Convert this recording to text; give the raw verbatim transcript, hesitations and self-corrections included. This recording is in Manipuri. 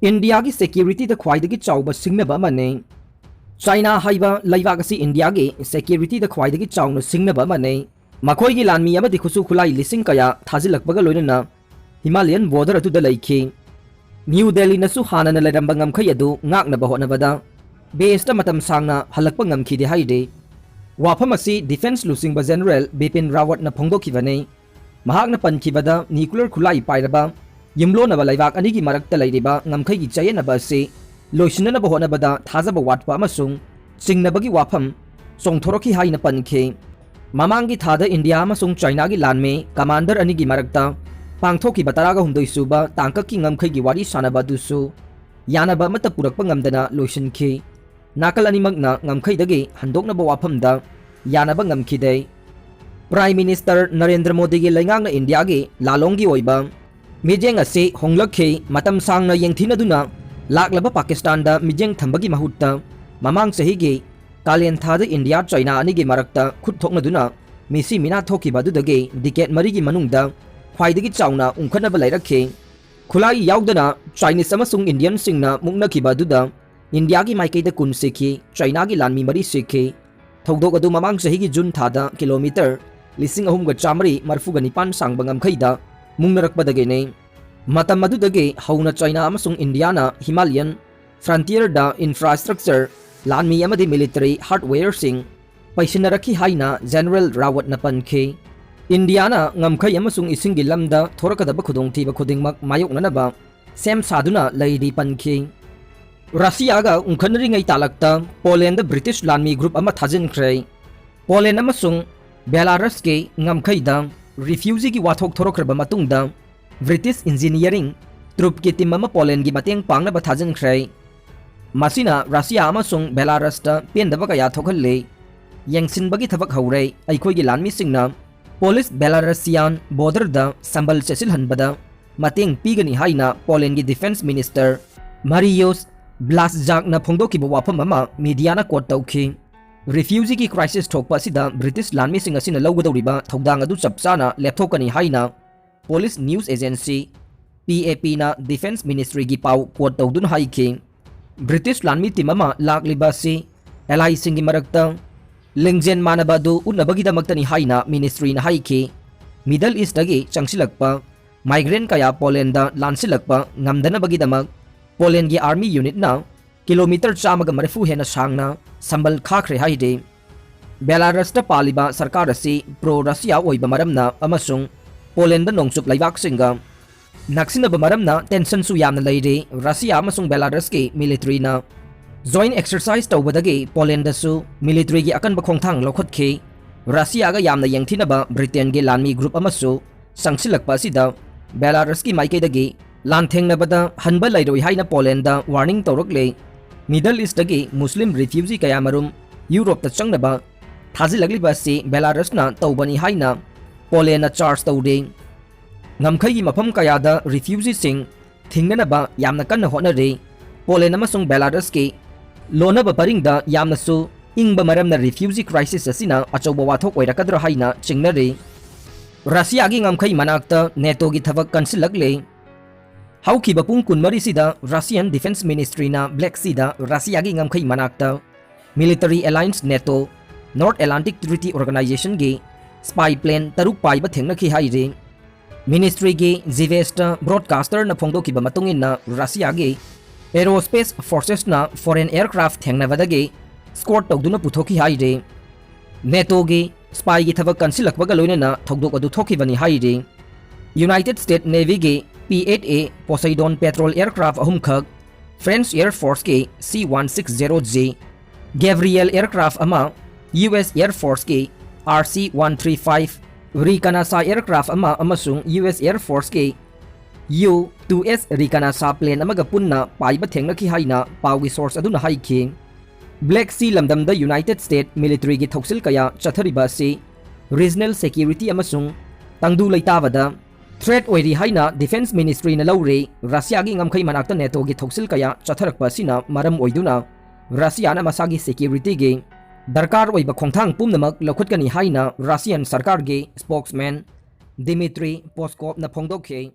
ꯏꯟꯗꯤꯌꯥꯒꯤ ꯁꯦꯀ꯭ꯌꯨꯔꯤꯇꯤꯗ ꯈ꯭ꯋꯥꯏꯗꯒꯤ ꯆꯥꯎꯕ ꯁꯤꯡꯅꯕ ꯑꯃꯅꯤ꯫ ꯆꯥꯏꯅꯥ ꯍꯥꯏꯕ ꯂꯩꯕꯥꯛ ꯑꯁꯤ ꯏꯟꯗꯤꯌꯥꯒꯤ ꯁꯦꯀ꯭ꯌꯨꯔꯤꯇꯤꯗ ꯈ꯭ꯋꯥꯏꯗꯒꯤ ꯆꯥꯎꯅ ꯁꯤꯡꯅꯕ ꯑꯃꯅꯤ꯫ ꯃꯈꯣꯏꯒꯤ ꯂꯥꯟꯃꯤ ꯑꯃꯗꯤ ꯈꯨꯠꯁꯨ ꯈꯨꯠꯂꯥꯏ ꯂꯤꯁꯤꯡ ꯀꯌꯥ ꯊꯥꯖꯤꯜꯂꯛꯄꯒ ꯂꯣꯏꯅꯅ ꯍꯤꯃꯥꯂꯌꯟ ꯕꯣꯔꯗꯔ ꯑꯗꯨꯗ ꯂꯩꯈꯤ꯫ ꯅ꯭ꯌꯨ ꯗꯦꯜꯂꯤꯅꯁꯨ ꯍꯥꯟꯅꯅ ꯂꯩꯔꯝꯕ ꯉꯝꯈꯩ ꯑꯗꯨ ꯉꯥꯛꯅꯕ ꯍꯣꯠꯅꯕꯗ ꯕꯦꯁꯇ ꯃꯇꯝ ꯁꯥꯡꯅ ꯍꯜꯂꯛꯄ ꯉꯝꯈꯤꯗꯦ ꯍꯥꯏꯔꯤ꯫ ꯋꯥꯐꯝ ꯑꯁꯤ ꯗꯤꯐꯦꯟꯁ ꯂꯨꯆꯤꯡꯕ ꯖꯦꯅꯔꯦꯜ ꯕꯤꯄꯤꯟ ꯔꯥꯋꯠꯅ ꯐꯣꯡꯗꯣꯛꯈꯤꯕꯅꯤ꯫ ꯃꯍꯥꯛꯅ ꯄꯟꯈꯤꯕꯗ ꯅ꯭ꯌꯨꯀ꯭ꯂꯤꯌꯔ ꯈꯨꯠꯂꯥꯏ ꯄꯥꯏꯔꯕ ꯌꯨꯝꯂꯣꯟꯅꯕ ꯂꯩꯕꯥꯛ ꯑꯅꯤꯒꯤ ꯃꯔꯛꯇ ꯂꯩꯔꯤꯕ ꯉꯝꯈꯩꯒꯤ ꯆꯌꯦꯠꯅꯕ ꯑꯁꯤ ꯂꯣꯏꯁꯤꯟꯅꯅꯕ ꯍꯣꯠꯅꯕꯗ ꯊꯥꯖꯕ ꯋꯥꯠꯄ ꯑꯃꯁꯨꯡ ꯆꯤꯡꯅꯕꯒꯤ ꯋꯥꯐꯝ ꯆꯣꯡꯊꯣꯔꯛꯈꯤ ꯍꯥꯏꯅ ꯄꯟꯈꯤ꯫ ꯃꯃꯥꯡꯒꯤ ꯊꯥꯗ ꯏꯟꯗꯤꯌꯥ ꯑꯃꯁꯨꯡ ꯆꯥꯏꯅꯥꯒꯤ ꯂꯥꯟꯃꯤ ꯀꯃꯥꯟꯗꯔ ꯑꯅꯤꯒꯤ ꯃꯔꯛꯇ ꯄꯥꯡꯊꯣꯛꯈꯤꯕ ꯇꯔꯥꯒ ꯍꯨꯝꯗꯣꯏ ꯁꯨꯕ ꯇꯥꯡꯀꯛꯀꯤ ꯉꯝꯈꯩꯒꯤ ꯋꯥꯔꯤ ꯁꯥꯟꯅꯕ ꯑꯗꯨꯁꯨ ꯌꯥꯅꯕ ꯑꯃꯠꯇ ꯄꯨꯔꯛꯄ ꯉꯝꯗꯅ ꯂꯣꯏꯁꯤꯟꯈꯤ꯫ ꯅꯥꯀꯜ ꯑꯅꯤꯃꯛꯅ ꯉꯝꯈꯩꯗꯒꯤ ꯍꯟꯗꯣꯛꯅꯕ ꯋꯥꯐꯝꯗ ꯌꯥꯅꯕ ꯉꯝꯈꯤꯗꯦ꯫ ꯄ꯭ꯔꯥꯏꯝ ꯃꯤꯅꯤꯁꯇꯔ ꯅꯔꯦꯟꯗ꯭ꯔ ꯃꯣꯗꯤꯒꯤ ꯂꯩꯉꯥꯛꯅ ꯏꯟꯗꯤꯌꯥꯒꯤ ꯂꯥꯂꯣꯡꯒꯤ ꯑꯣꯏꯕ ꯃꯤꯠꯌꯦꯡ ꯑꯁꯤ ꯍꯣꯡꯂꯛꯈꯤ꯫ ꯃꯇꯝ ꯁꯥꯡꯅ ꯌꯦꯡꯊꯤꯅꯗꯨꯅ ꯂꯥꯛꯂꯕ ꯄꯥꯀꯤꯁꯇꯥꯟꯗ ꯃꯤꯠꯌꯦꯡ ꯊꯝꯕꯒꯤ ꯃꯍꯨꯠꯇ, ꯃꯃꯥꯡ ꯆꯍꯤꯒꯤ ꯀꯥꯂꯦꯟ ꯊꯥꯗ ꯏꯟꯗꯤꯌꯥ ꯆꯥꯏꯅꯥ ꯑꯅꯤꯒꯤ ꯃꯔꯛꯇ ꯈꯨꯠ ꯊꯣꯛꯅꯗꯨꯅ ꯃꯤꯁꯤ ꯃꯤꯅꯥ ꯊꯣꯛꯈꯤꯕ ꯑꯗꯨꯗꯒꯤ ꯗꯤꯀꯦꯠ ꯃꯔꯤꯒꯤ ꯃꯅꯨꯡꯗ ꯈ꯭ꯋꯥꯏꯗꯒꯤ ꯆꯥꯎꯅ ꯎꯪꯈꯠꯅꯕ ꯂꯩꯔꯛꯈꯤ꯫ ꯈꯨꯠꯂꯥꯏ ꯌꯥꯎꯗꯅ ꯆꯥꯏꯅꯤꯁ ꯑꯃꯁꯨꯡ ꯏꯟꯗꯤꯌꯟꯁꯤꯡꯅ ꯃꯨꯛꯅꯈꯤꯕ ꯑꯗꯨꯗ ꯏꯟꯗꯤꯌꯥꯒꯤ ꯃꯥꯏꯀꯩꯗ ꯀꯨꯟ ꯁꯤꯈꯤ, ꯆꯥꯏꯅꯥꯒꯤ ꯂꯥꯟꯃꯤ ꯃꯔꯤ ꯁꯤꯈꯤ꯫ ꯊꯧꯗꯣꯛ ꯑꯗꯨ ꯃꯃꯥꯡ ꯆꯍꯤꯒꯤ ꯖꯨꯟ ꯊꯥꯗ ꯀꯤꯂꯣꯃꯤꯇꯔ ꯂꯤꯁꯤꯡ ꯑꯍꯨꯝꯒ ꯆꯥꯃꯔꯤ ꯃꯔꯤꯐꯨꯒ ꯅꯤꯄꯥꯟ ꯁꯥꯡꯕ ꯉꯝꯈꯩꯗ ꯃꯨꯛꯅꯔꯛꯄꯗꯒꯤꯅꯤ꯫ ꯃꯇꯝ ꯑꯗꯨꯗꯒꯤ ꯍꯧꯅ ꯆꯥꯏꯅꯥ ꯑꯃꯁꯨꯡ ꯏꯟꯗꯤꯌꯥꯅ ꯍꯤꯃꯥꯂꯌꯟ ꯐ꯭ꯔꯟꯇꯤꯌꯔꯗ ꯏꯟꯐ꯭ꯔꯥꯁ꯭ꯇ꯭ꯔꯛꯆꯔ, ꯂꯥꯟꯃꯤ ꯑꯃꯗꯤ ꯃꯤꯂꯤꯇꯔꯤ ꯍꯥꯔꯗꯋꯦꯌꯔꯁꯤꯡ ꯄꯩꯁꯤꯟꯅꯔꯛꯈꯤ ꯍꯥꯏꯅ ꯖꯦꯅꯔꯦꯜ ꯔꯥꯋꯠꯅ ꯄꯟꯈꯤ꯫ ꯏꯟꯗꯤꯌꯥꯅ ꯉꯝꯈꯩ ꯑꯃꯁꯨꯡ ꯏꯁꯤꯡꯒꯤ ꯂꯝꯗ ꯊꯣꯔꯛꯀꯗꯕ ꯈꯨꯗꯣꯡꯊꯤꯕ ꯈꯨꯗꯤꯡꯃꯛ ꯃꯥꯌꯣꯛꯅꯅꯕ ꯁꯦꯝ ꯁꯥꯗꯨꯅ ꯂꯩꯔꯤ ꯄꯟꯈꯤ꯫ ꯔꯁꯤꯌꯥꯒ ꯎꯪꯈꯠꯅꯔꯤꯉꯩ ꯇꯥꯂꯛꯇ ꯄꯣꯂꯦꯟꯗ ꯕ꯭ꯔꯤꯇꯤꯁ ꯂꯥꯟꯃꯤ ꯒ꯭ꯔꯨꯞ ꯑꯃ ꯊꯥꯖꯤꯟꯈ꯭ꯔꯦ꯫ ꯄꯣꯂꯦꯟ ꯑꯃꯁꯨꯡ ꯕꯦꯂꯥꯔꯁꯀꯤ ꯉꯝꯈꯩꯗ ꯔꯤꯐ꯭ꯌꯨꯖꯤꯒꯤ ꯋꯥꯊꯣꯛ ꯊꯣꯔꯛꯈ꯭ꯔꯕ ꯃꯇꯨꯡꯗ ꯕ꯭ꯔꯤꯇꯤꯁ ꯏꯟꯖꯤꯅꯤꯌꯔꯤꯡ ꯇ꯭ꯔꯨꯞꯀꯤ ꯇꯤꯝ ꯑꯃ ꯄꯣꯂꯦꯟꯒꯤ ꯃꯇꯦꯡ ꯄꯥꯡꯅꯕ ꯊꯥꯖꯤꯟꯈ꯭ꯔꯦ꯫ ꯃꯁꯤꯅ ꯔꯁꯤꯌꯥ ꯑꯃꯁꯨꯡ ꯕꯦꯂꯥꯔꯁꯇ ꯄꯦꯟꯗꯕ ꯀꯌꯥ ꯊꯣꯛꯍꯜꯂꯦ꯫ ꯌꯦꯡꯁꯤꯟꯕꯒꯤ ꯊꯕꯛ ꯍꯧꯔꯦ꯫ ꯑꯩꯈꯣꯏꯒꯤ ꯂꯥꯟꯃꯤꯁꯤꯡꯅ ꯄꯣꯂꯤꯁ ꯕꯦꯂꯥꯔꯁꯤꯌꯥꯟ ꯕꯣꯔꯗꯔꯗ ꯁꯝꯕꯜ ꯆꯦꯠꯁꯤꯜꯍꯟꯕꯗ ꯃꯇꯦꯡ ꯄꯤꯒꯅꯤ ꯍꯥꯏꯅ ꯄꯣꯂꯦꯟꯒꯤ ꯗꯤꯐꯦꯟꯁ ꯃꯤꯅꯤꯁꯇꯔ ꯃꯥꯔꯤꯌꯣꯁ ꯕ꯭ꯂꯥꯁꯖꯥꯛꯅ ꯐꯣꯡꯗꯣꯛꯈꯤꯕ ꯋꯥꯐꯝ ꯑꯃ ꯃꯤꯗꯤꯌꯥꯅ ꯀꯣꯠ ꯇꯧꯈꯤ꯫ ꯔꯤꯐ꯭ꯌꯨꯖꯤꯒꯤ ꯀ꯭ꯔꯥꯏꯁꯤꯁ ꯊꯣꯛꯄ ꯑꯁꯤꯗ ꯕ꯭ꯔꯤꯇꯤꯁ ꯂꯥꯟꯃꯤꯁꯤꯡ ꯑꯁꯤꯅ ꯂꯧꯒꯗꯧꯔꯤꯕ ꯊꯧꯗꯥꯡ ꯑꯗꯨ ꯆꯞ ꯆꯥꯅ ꯂꯦꯞꯊꯣꯛꯀꯅꯤ ꯍꯥꯏꯅ police news agency P A P ꯅ Defence Ministry ꯒꯤ ꯄꯥꯎ quote ꯇꯧꯗꯨꯅ ꯍꯥꯏꯈꯤ꯫ British ꯂꯥꯟꯃꯤ team ꯑꯃ ꯂꯥꯛꯂꯤꯕ ꯑꯁꯤ allies ꯁꯤꯡꯒꯤ ꯃꯔꯛꯇ ꯂꯤꯡꯖꯦꯜ ꯃꯥꯟꯅꯕ ꯑꯗꯨ ꯎꯠꯅꯕꯒꯤꯗꯃꯛꯇꯅꯤ ꯍꯥꯏꯅ ministry ꯅ ꯍꯥꯏꯈꯤ꯫ Middle East ꯇꯒꯤ ꯆꯪꯁꯤꯜꯂꯛꯄ migrant ꯀꯌꯥ Poland ꯗ ꯂꯥꯟꯁꯤꯜꯂꯛꯄ ꯉꯝꯗꯅꯕꯒꯤꯗꯃꯛ Poland ꯒꯤ army unit ꯅ kilometre ꯆꯥꯝꯃꯒ ꯃꯔꯤꯐꯨ ꯍꯦꯟꯅ ꯁꯥꯡꯅ ꯁꯝꯕꯜ ꯈꯥꯈ꯭ꯔꯦ ꯍꯥꯏꯔꯤ꯫ Belarus ꯇ ꯄꯥꯜꯂꯤꯕ ꯁꯔꯀꯥꯔ ꯑꯁꯤ pro Russia ꯑꯣꯏꯕ ꯃꯔꯝꯅ ꯑꯃꯁꯨꯡ Poland ꯗ ꯅꯣꯡꯆꯨꯞ ꯂꯩꯕꯥꯛꯁꯤꯡꯒ ꯅꯛꯁꯤꯟꯅꯕ ꯃꯔꯝꯅ tension ꯁꯨ ꯌꯥꯝꯅ ꯂꯩꯔꯤ꯫ Russia ꯑꯃꯁꯨꯡ Belarus ꯀꯤ military ꯅ joint exercise ꯇꯧꯕꯗꯒꯤ Poland ꯗꯁꯨ military ꯒꯤ ꯑꯀꯟꯕ ꯈꯣꯡꯊꯥꯡ ꯂꯧꯈꯠꯈꯤ꯫ Russia ꯒ ꯌꯥꯝꯅ ꯌꯦꯡꯊꯤꯅꯕ Britain ꯒꯤ ꯂꯥꯟꯃꯤ group ꯑꯃꯁꯨ ꯆꯪꯁꯤꯜꯂꯛꯄ ꯑꯁꯤꯗ Belarus ꯀꯤ ꯃꯥꯏꯀꯩꯗꯒꯤ ꯂꯥꯟꯊꯦꯡꯅꯕꯗ ꯍꯟꯕ ꯂꯩꯔꯣꯏ ꯍꯥꯏꯅ Poland ꯗ warning ꯇꯧꯔꯛꯂꯦ꯫ Middle East ꯇꯒꯤ Muslim refugee ꯀꯌꯥꯃꯔꯨꯝ Europe ꯇ ꯆꯪꯅꯕ ꯊꯥꯖꯤꯜꯂꯛꯂꯤꯕ ꯑꯁꯤ Belarus ꯅ ꯇꯧꯕꯅꯤ ꯍꯥꯏꯅ Poland ꯅ charge ꯇꯧꯔꯤ꯫ ꯉꯝꯈꯩꯒꯤ ꯃꯐꯝ ꯀꯌꯥꯗ refugee ꯁꯤꯡ ꯊꯤꯡꯅꯅꯕ ꯌꯥꯝꯅ ꯀꯟꯅ ꯍꯣꯠꯅꯔꯤ꯫ Poland ꯑꯃꯁꯨꯡ Belarus ꯀꯤ ꯂꯣꯟꯅꯕ ꯄꯔꯤꯡꯗ ꯌꯥꯝꯅꯁꯨ ꯏꯪꯕ ꯃꯔꯝꯅ refugee crisis ꯑꯁꯤꯅ ꯑꯆꯧꯕ ꯋꯥꯊꯣꯛ ꯑꯣꯏꯔꯛꯀꯗ꯭ꯔꯥ ꯍꯥꯏꯅ ꯆꯤꯡꯅꯔꯤ꯫ Russia ꯒꯤ ꯉꯝꯈꯩ ꯃꯅꯥꯛꯇ NATO ꯒꯤ ꯊꯕꯛ ꯀꯟꯁꯤꯜꯂꯛꯂꯦ꯫ ꯍꯧꯈꯤꯕ ꯄꯨꯡ ꯀꯨꯟꯃꯔꯤꯁꯤꯗ Russian Defence Ministry ꯅ Black Sea ꯗ Russia ꯒꯤ ꯉꯝꯈꯩ ꯃꯅꯥꯛꯇ military alliance NATO, North Atlantic Treaty Organization ꯒꯤ spy plane ꯇꯔꯨꯛ ꯄꯥꯏꯕ ꯊꯦꯡꯅꯈꯤ ꯍꯥꯏꯔꯤ꯫ Ministry ꯒꯤ Zvesta broadcaster ꯅ ꯐꯣꯡꯗꯣꯛꯈꯤꯕ ꯃꯇꯨꯡ ꯏꯟꯅ, Russia ꯒꯤ Aerospace Forces ꯅ foreign aircraft ꯊꯦꯡꯅꯕꯗꯒꯤ escort ꯇꯧꯗꯨꯅ ꯄꯨꯊꯣꯛꯈꯤ ꯍꯥꯏꯔꯤ꯫ NATO ꯒꯤ spy ꯒꯤ ꯊꯕꯛ ꯀꯟꯁꯤꯜꯂꯛꯄꯒ ꯂꯣꯏꯅꯅ ꯊꯧꯗꯣꯛ ꯑꯗꯨ ꯊꯣꯛꯈꯤꯕꯅꯤ ꯍꯥꯏꯔꯤ꯫ United States Navy ꯒꯤ P eight A Poseidon patrol aircraft ꯑꯍꯨꯝꯈꯛ, French Air Force ꯀꯤ C one six zero J Gabriel aircraft ꯑꯃ, U S Air Force ꯀꯤ R C one three five Reconnaissance aircraft ꯑꯃ ꯑꯃꯁꯨꯡ U S Air Force ꯀꯤ U two S Reconnaissance plane ꯑꯃꯒ ꯄꯨꯟꯅ ꯄꯥꯏꯕ ꯊꯦꯡꯅꯈꯤ ꯍꯥꯏꯅ ꯄꯥꯎꯒꯤ source ꯑꯗꯨꯅ ꯍꯥꯏꯈꯤ꯫ Black Sea ꯂꯝꯗꯝꯗ United States military ꯒꯤ ꯊꯧꯁꯤꯜ ꯀꯌꯥ ꯆꯠꯊꯔꯤꯕ ꯑꯁꯤ regional security ꯑꯃꯁꯨꯡ ꯇꯪꯗꯨ ꯂꯩꯇꯥꯕꯗ threat ꯑꯣꯏꯔꯤ ꯍꯥꯏꯅ Defence Ministry ꯅ ꯂꯧꯔꯤ꯫ Russia ꯒꯤ ꯉꯝꯈꯩ ꯃꯅꯥꯛꯇ NATO ꯒꯤ ꯊꯧꯁꯤꯜ ꯀꯌꯥ ꯆꯠꯊꯔꯛꯄ ꯑꯁꯤꯅ ꯃꯔꯝ ꯑꯣꯏꯗꯨꯅ Russia ꯅ ꯃꯁꯥꯒꯤ security ꯒꯤ ꯗꯔꯀꯥꯔ ꯑꯣꯏꯕ ꯈꯣꯡꯊꯥꯡ ꯄꯨꯝꯅꯃꯛ ꯂꯧꯈꯠꯀꯅꯤ ꯍꯥꯏꯅ Russian ꯁꯔꯀꯥꯔꯒꯤ spokesman Dmitry Peskov ꯅ ꯐꯣꯡꯗꯣꯛꯈꯤ꯫